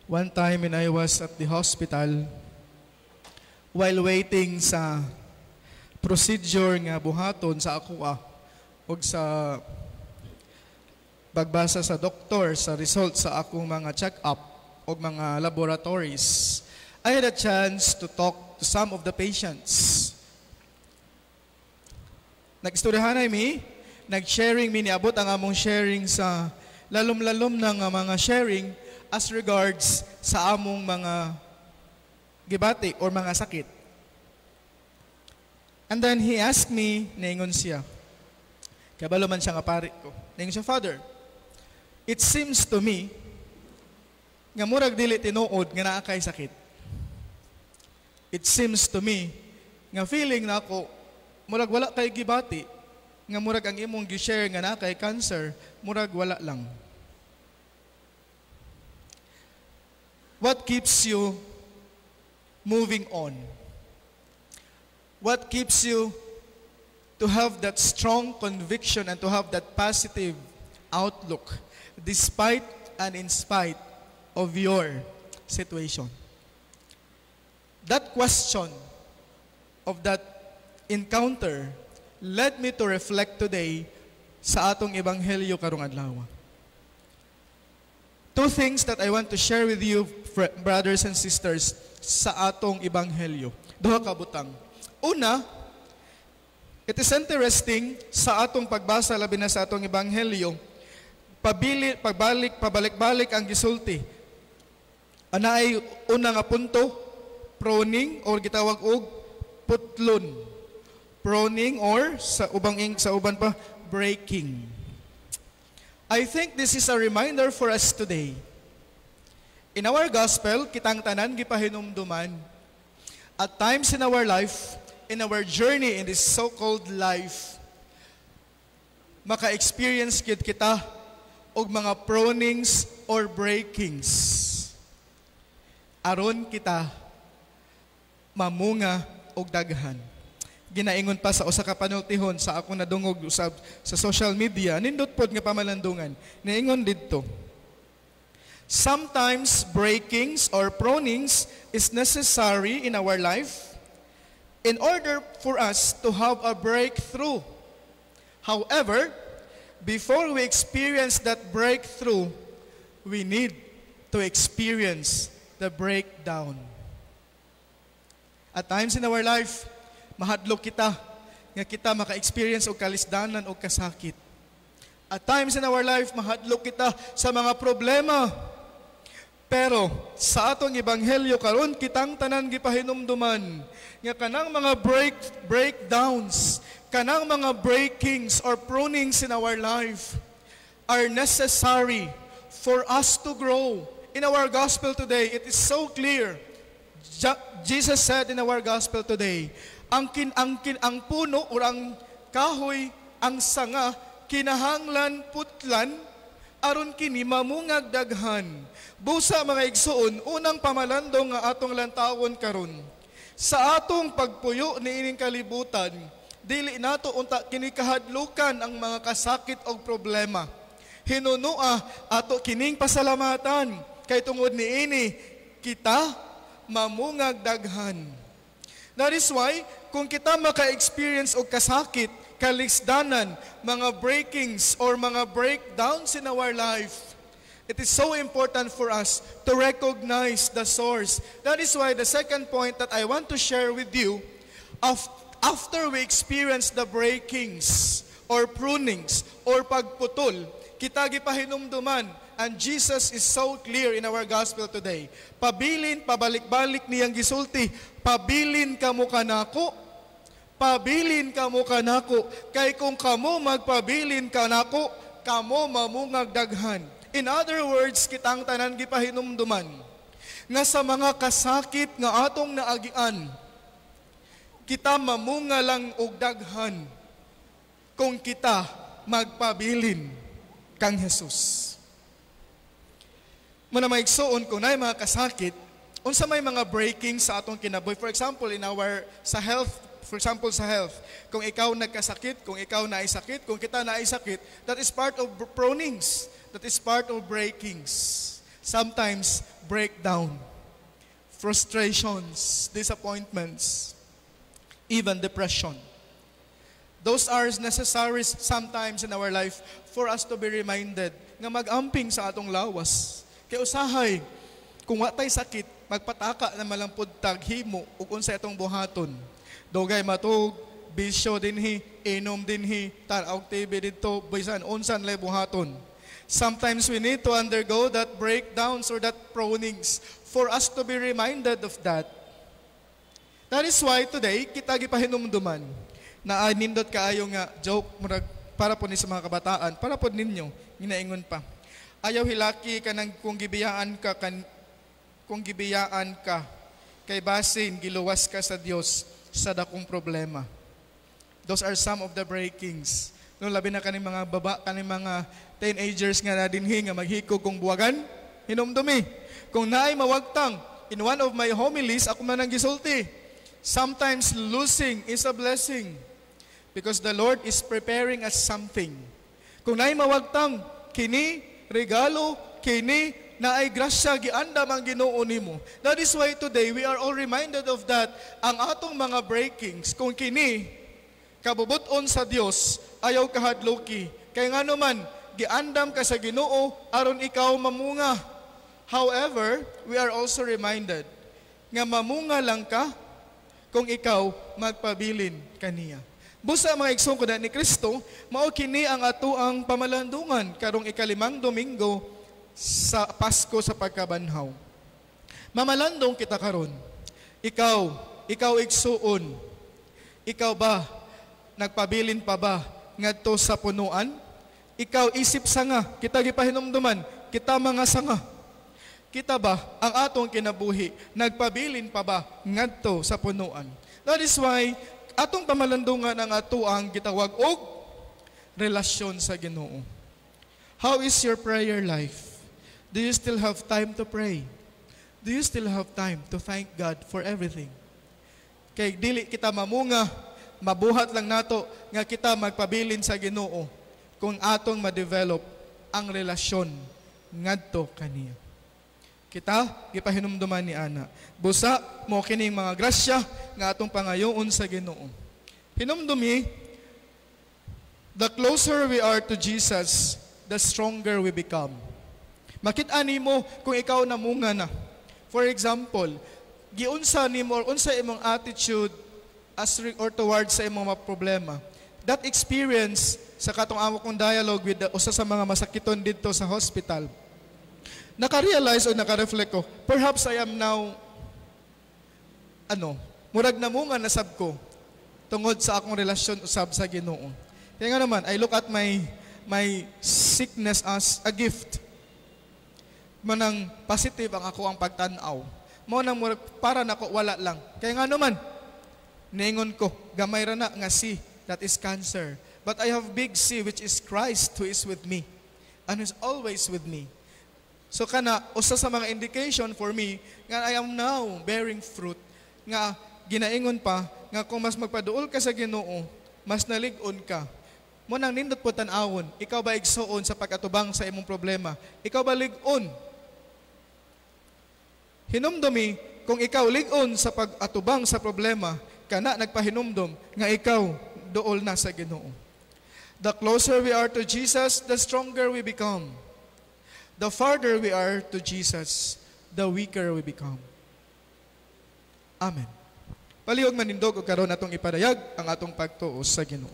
One time when I was at the hospital, while waiting sa procedure nga buhaton sa ako ug sa pagbasa sa doktor sa result sa akong mga check-up o mga laboratories, I had a chance to talk to some of the patients. Nag-istoryahanay mi, nag-sharing mi, niabot ang among sharing sa lalom-lalom ng mga sharing as regards sa among mga gibati or mga sakit. And then he asked me, niingon siya, kabalo man siya nga pari ko. Niingon siya, "Father, it seems to me nga murag dili tinuod nga naa kay sakit. It seems to me nga feeling nako murag wala kay gibati, nga murag ang imong gi-share nga naa kay cancer, murag wala lang. What keeps you moving on? What keeps you to have that strong conviction and to have that positive outlook despite and in spite of your situation?" That question of that encounter led me to reflect today sa atong ebanghelyo karong adlaw. Two things that I want to share with you, brothers and sisters, sa atong ebanghelyo. Duha ka butang. Una, it is interesting sa atong pagbasa, labi na sa atong ebanghelyo, pabili, pagbalik, pabalik-balik ang gisulti. Anaay una nga punto, pruning or gitawag og putlon. Pruning or sa ubang ing sa uban pa, breaking. I think this is a reminder for us today. In our gospel, kitang tanan gipahinumduman at times in our life, in our journey in this so-called life, maka-experience gid kita og mga prunings or breakings aron kita mamunga og daghan. Ginaingon pa sa usa ka panultihon sa akong nadungog usab sa social media, nindot pod nga pamalandungan. Niingon didto, "Sometimes breakings or prunings is necessary in our life in order for us to have a breakthrough. However, before we experience that breakthrough, we need to experience the breakdown." At times in our life, mahadlok kita nga kita maka-experience og kalisdanan o kasakit. At times in our life, mahadlok kita sa mga problema. Pero sa atong ebanghelyo karon, kitang tanan gipahinumduman nga kanang mga breakdowns, kanang mga breakings or prunings in our life are necessary for us to grow. In our gospel today, it is so clear. Jesus said in our gospel today, ang puno or ang kahoy, ang sanga, kinahanglan putlan aron kini mamungag daghan. Busa, mga igsuon, unang pamalandong nga atong lantawon karon. Sa atong pagpuyo niining kalibutan, dili nato unta kini kahadlukan ang mga kasakit og problema. Hinunua ato kining pasalamatan kay tungod niini kita mamungag daghan. That is why kung kita maka-experience og kasakit, kalisdanan, mga breakings or mga breakdowns in our life, it is so important for us to recognize the source. That is why the second point that I want to share with you, after we experience the breakings or prunings or pagputol, kita gipahinumduman, and Jesus is so clear in our gospel today. Pabilin, pabalik-balik niyang gisulti, "Pabilin kamo kanako, pabilin kamo kanako, kay kung kamo magpabilin kanako, kamo mamungag daghan." In other words, kitang tanan gipahinumduman nga sa mga kasakit nga atong naagian, kita mamunga lang og daghan kung kita magpabilin kang Jesus. Muna, mga igsuon, kung naay mga kasakit, unsa may mga breaking sa atong kinabuhi? For example, in our sa health, for example sa health, kung ikaw nagkasakit, kung ikaw naay sakit, kung kita naay sakit, that is part of prunings, that is part of breakings. Sometimes breakdown, frustrations, disappointments, even depression. Those are necessary sometimes in our life for us to be reminded nga mag-amping sa atong lawas. Kay usahay, kung wa tay sakit, magpataka na malampod tag himo ug unsa itong buhaton. Dugay matug, bisyo dinhi, inom dinhi, tan-aw TV didto, bisan unsan lay buhaton. Sometimes we need to undergo that breakdowns or that pronings for us to be reminded of that. That is why today, kita gipahinumduman na ay nindot kaayo nga joke, murag para po ni sa mga kabataan, para po ninyo, ginaingon pa. Ayaw hilaki kanang kung gibiyaan ka kay basin giluwas ka sa Dios sa dakong problema. Those are some of the breakings. No, labi na kaning mga baba, kaning mga teenagers nga na dinhi nga maghikog kung buwagan, hinumdumi. Kung naay mawagtang, in one of my homilies, ako man ang gisulti. Sometimes losing is a blessing because the Lord is preparing us something. Kung naay mawagtang, kini regalo, kini naay grasya giandam ang Ginoo nimo. That is why today we are all reminded of that. Ang atong mga breakings, kung kini kabubuton sa Dios, ayaw kahadloki. Kay ngano man, giandam ka sa Ginoo aron ikaw mamunga. However, we are also reminded nga mamunga lang ka kung ikaw magpabilin kaniya. Busa, mga igsoon ko ni Kristo, mao kini ang atoang pamalandungan karong ika-5 Domingo sa Pasko sa Pagkabanhaw. Mamalandong kita karon. Ikaw, ikaw igsuon. Ikaw ba nagpabilin pa ba ngadto sa punuan? Ikaw isip sanga, kita gipahinumduman, kita mga sanga. Kita ba ang atong kinabuhi nagpabilin pa ba ngadto sa punuan? That is why atong pamalandungan ang atoang gitawag og relasyon sa Ginoo. How is your prayer life? Do you still have time to pray? Do you still have time to thank God for everything? Kay dili kita mamunga, mabuhat lang nato nga kita magpabilin sa Ginoo kung atong ma-develop ang relasyon ngadto kaniya. Kita gipahinumduman ni ana. Busa mo kining mga grasya nga atong pangayoon sa Ginoo. Hinumdumi, the closer we are to Jesus, the stronger we become. Makita nimo kung ikaw namunga na. For example, giunsa nimo or unsa imong attitude as or towards sa imong mga problema. That experience sa katong amo kong dialogue with the, usa sa mga masakiton didto sa hospital. Naka-realize o naka-reflect ko, perhaps I am now ano, murag namunga na sab ko tungod sa akong relasyon usab sa Ginoo. Kaya nga naman, I look at my sickness as a gift. Manang positive ang ako ang pagtan-aw. Mo nang murag para nako wala lang. Kaya nga naman, ningon ko, gamay ra na nga C, that is cancer. But I have big C, which is Christ who is with me and is always with me. So kana, usa sa mga indication for me nga I am now bearing fruit, nga ginaingon pa nga kung mas magpaduol ka sa Ginoo, mas nalig-on ka. Mo nang nindot po tan-awon, ikaw ba igsuon sa pag-atubang sa imong problema? Ikaw ba lig-on? Hinumdumi, kung ikaw lig-on sa pag-atubang sa problema, kana nagpahinumdum nga ikaw duol na sa Ginoo. The closer we are to Jesus, the stronger we become. The farther we are to Jesus, the weaker we become. Amen. Palihog manindog og karon atong ipadayag ang atong pagtuo sa Ginoo.